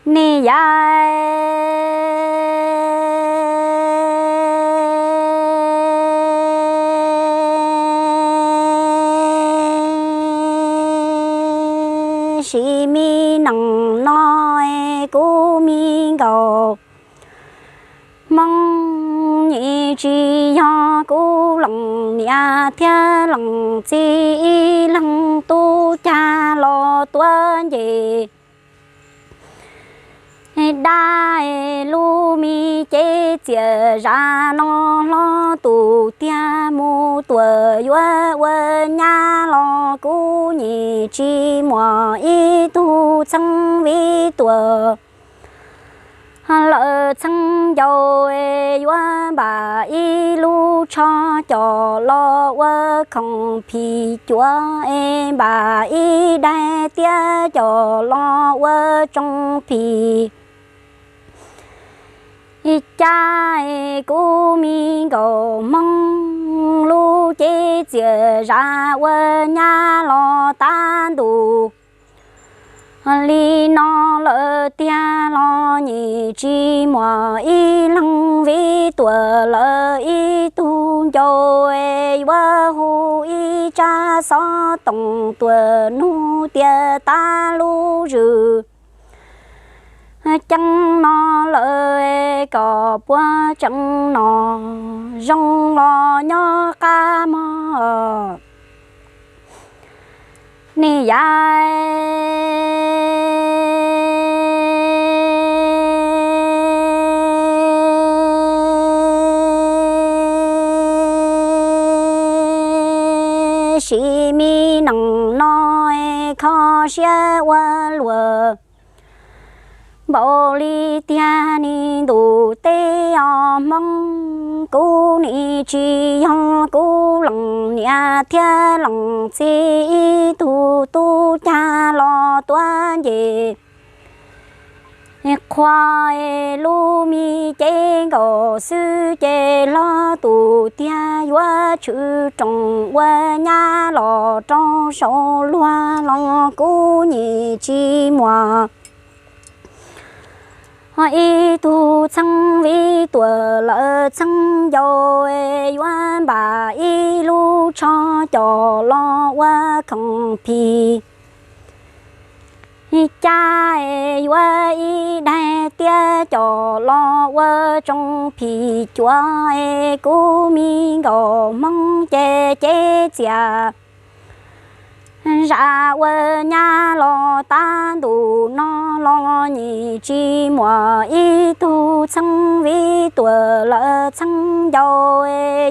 Niam yau, sim me neej no kuv me nkauj Hmoob, nyias tsis yog kuv leej niam thiab leej txiv ib leeg tub cag los tuav nce dab. Lub me cev txias zam no hlob tus tiag mus tuam yuav ua nyab los kuv nyias tsis muaj ib tug txheeb vij tuam lawm txheeb ncau, yuav npam ib lub tsho coj los ua khoom phim cuav, npam ib daim tiab coj los ua tsoos phim cab. Kuv me nkauj Hmoob, lub cev txias zam ua nyab los tab ntus li no lawm tiag los nyias tsis muaj ib leeg vij tuam lawm ib tug ncau, yuav hu ib tsab xov tooj tuaj nug tias tab lub zwm ceeb no lawm, koj puas tseem noj zoo los nyob qab mog? Niam yau, sim me neej no kho siab ua luaj npaum li tiag, nim ntuj teb os Hmoob, kuv nim tsis yog kuv leej niam thiab leej txiv ib tug tub cag los tuav nce qhua lub me cev nkaus xwb ces hlob tus tiag yuav tshwm rooj ua nyab los rau saum luag los kuv nyias tsis muaj ib tug txheeb vij tuam lawm txheeb ncau, yuav npam ib lub tsho coj los ua khoom phim cab, yuav ib daim tiab coj los ua tsoos phim cuav, kuv me nkauj Hmoob ces cev txias zam ua nyab los tab ntus no los nyias tsis muaj ib tug txheeb vij tuam lawm txheeb ncau,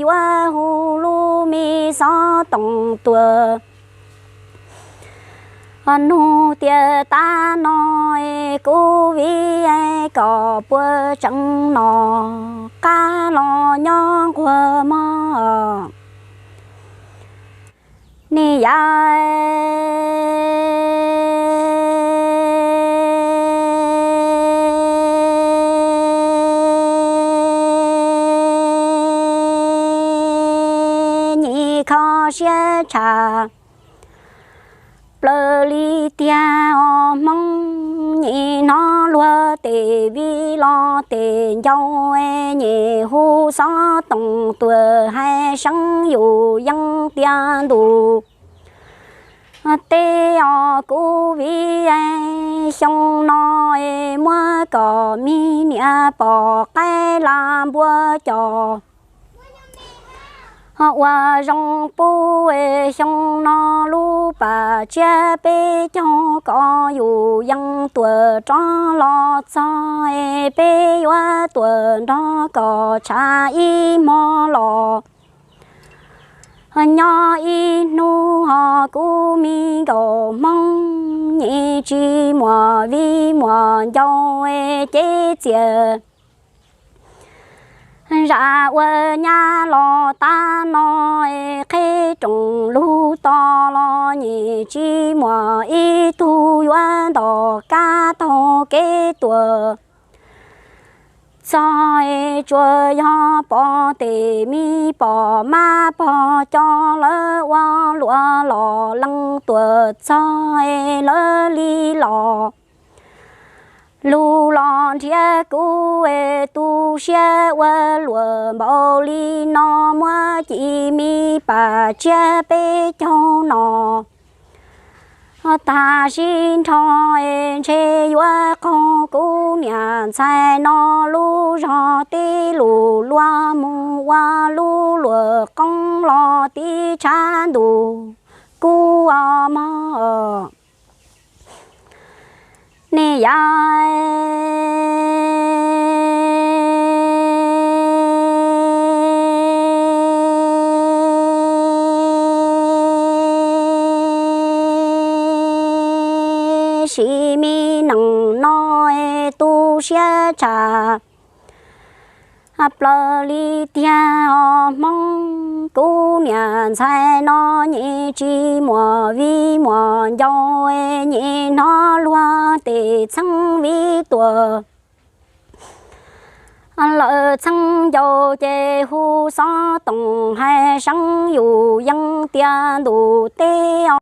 yuav hu lub me xov tooj tuaj nug tias tab no kuv vij, koj puas tseem noj qab los nyob nquag mog? Niam yau, nyias kho siab tshaj plaws li tiag os Hmoob, nyias hnov luag tej vij los tej ncau, nyias hu xov tooj tuaj hais seev yus yees tias ntuj teb os kuv vij, xyoo no muab koj me niam poj qaib laj npua coj ua zoo pub, xyoo no lub pas tsiab peb caug koj yus yees tuaj rov los txog, peb yuav tuaj nrog koj tsham ib hmo los nyob ib hnub os kuv me nkauj Hmoob, nyias tsis muaj vij muaj ncau, cev txias zam ua nyab los tab no, qhib rooj lug to los nyias tsis muaj ib tug yuav nto kab taug kev tuaj txog, tsuas yog pom tej me poj mab pog coj lawv ua luam los lees tuaj txog, lawv li los Lug los nrhiav kuv es tu siab ua luam npaum li no, muab ci me pas tsiab peb caug no. Tag sib nrho es ntshe yuav qaug kuv niam ntxhais no lub zog teb lug luag mus ua lub luam qoob los tib tshav ntuj kub os mog. Nej yam sim me neej no es tu siab tshaj plaws li tiag os Hmoob. Kuv niam ntxhais no nyem tsis muaj viv muaj ncaus, nyem hnov luag tej txheeb viv tuag. Lawv txheeb ncaus ces hu xov tooj hais seev yus yees tias ntuj teb os.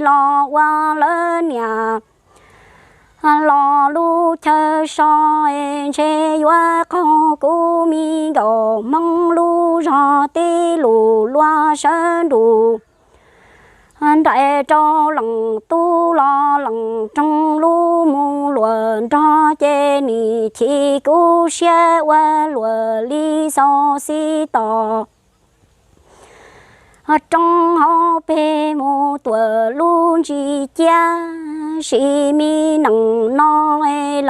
Los ua lawv niam los lub chaw so, ntshe yuav qaug kuv me nkauj Hmoob lub zog teb lug luag sawv nrug nraim rau leej tub los leej roog lub mus luag nrog ces nim chim kuv siab ua luam li xaus xib tos roob hauv pes mus tuam lub ntsis ciab. Sim me neej no leej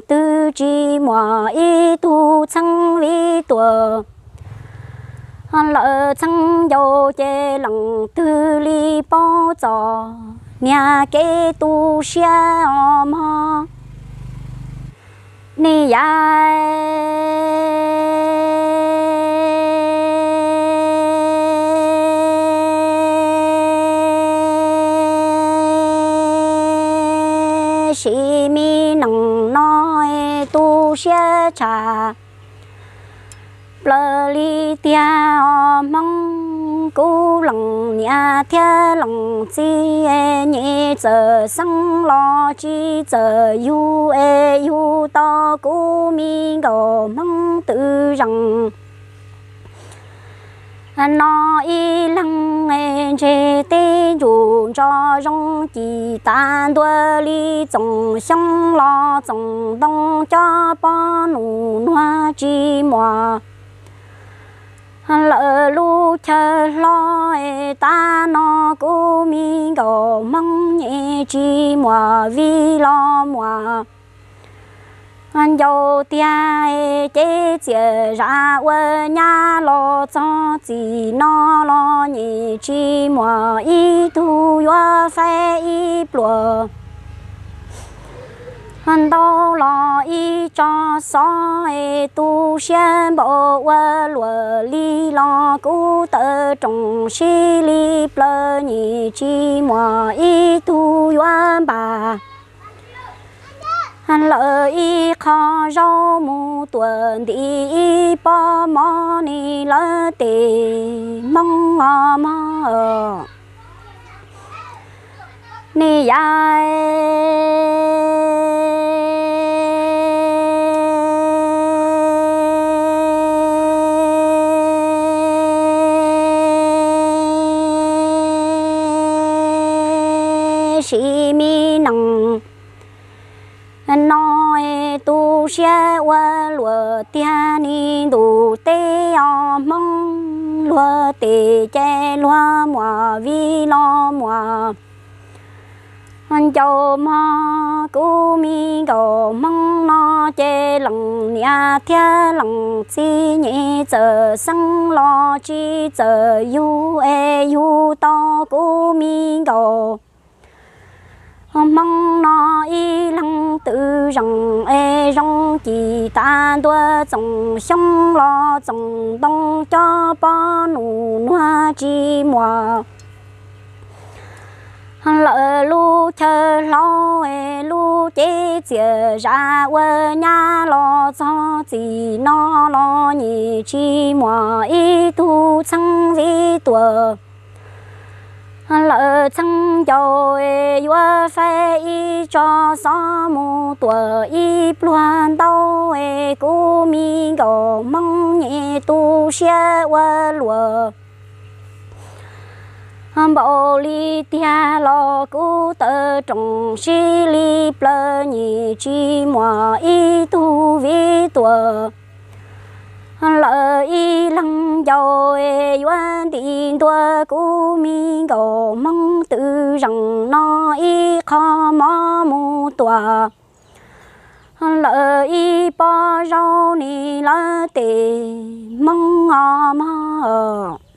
twg tsis muaj ib tug txheeb viv tuag. Lawv txheeb ncaus ces leej twg li paub txog niag kev tu siab os mog. Nej yam sim me neej no tu siab tshaj plaws li tiag os Hmoob. Kuv leej niam thiab leej txiv nyem txawm xeeb los tsis txawm yug es yug tau kuv me nkauj Hmoob twb zeeg no ib leeg. Ntseg teb ntsuj ntso zoo ci tas ntua li txoom xyoob los txoom ntoo, cov poj nus nuag tsis muaj lawv lub chaw hlob. Tav no kuv me nkauj Hmoob nyem tsis muaj viv los muaj ncaus tiag. Ces txiaj zam ua nyab los txog txij no los nyem tsis muaj ib tug yuav faib ib pluag ntau los ib tso xov. Tu siab npaum ua luam li los kuv tawm rooj sib li plaws, nyem tsis muaj ib tug yuav npaj lawv ib qho zaub mus tuam ntim ib pob mov ni lawv tej Hmoob os mog. Nej yam tsis me nees no, tu siab ua luam tiag nim ntuj teb os Hmoob. Luag tes ces luag muam, vij los muam ncauj mog. Kuv me nkauj Hmoob no ces leej niam thiab leej txiv, nyem txawm xeeb los tsis txawm yug es yug tau kuv me nkauj Hmoob no ib leeg twb zeem es zoo, cim tas ntua txoom xyoob los txoom ntoo, cov poj nus nuag tsis muaj lawm lub chaw hlau es lub cev txias zam ua nyab los txog txij no los nyem tsis muaj ib tug txheeb viv tuam lawm txheeb ncauj es yuav faib ib tso xov mus tuam ib pluag ntau es kuv me nkauj Hmoob nyem tu siab ua luam npaum li tiag los kuv taw roos sib li plaws, nyem tsis muaj ib tug viv tuam lawm ib leeg ncauj es yuav ntim ntua kuv me nkauj Hmoob twb zeem no ib qho mov mus tuam lawm ib pob zaub nim lawv tes Hmoob os mog.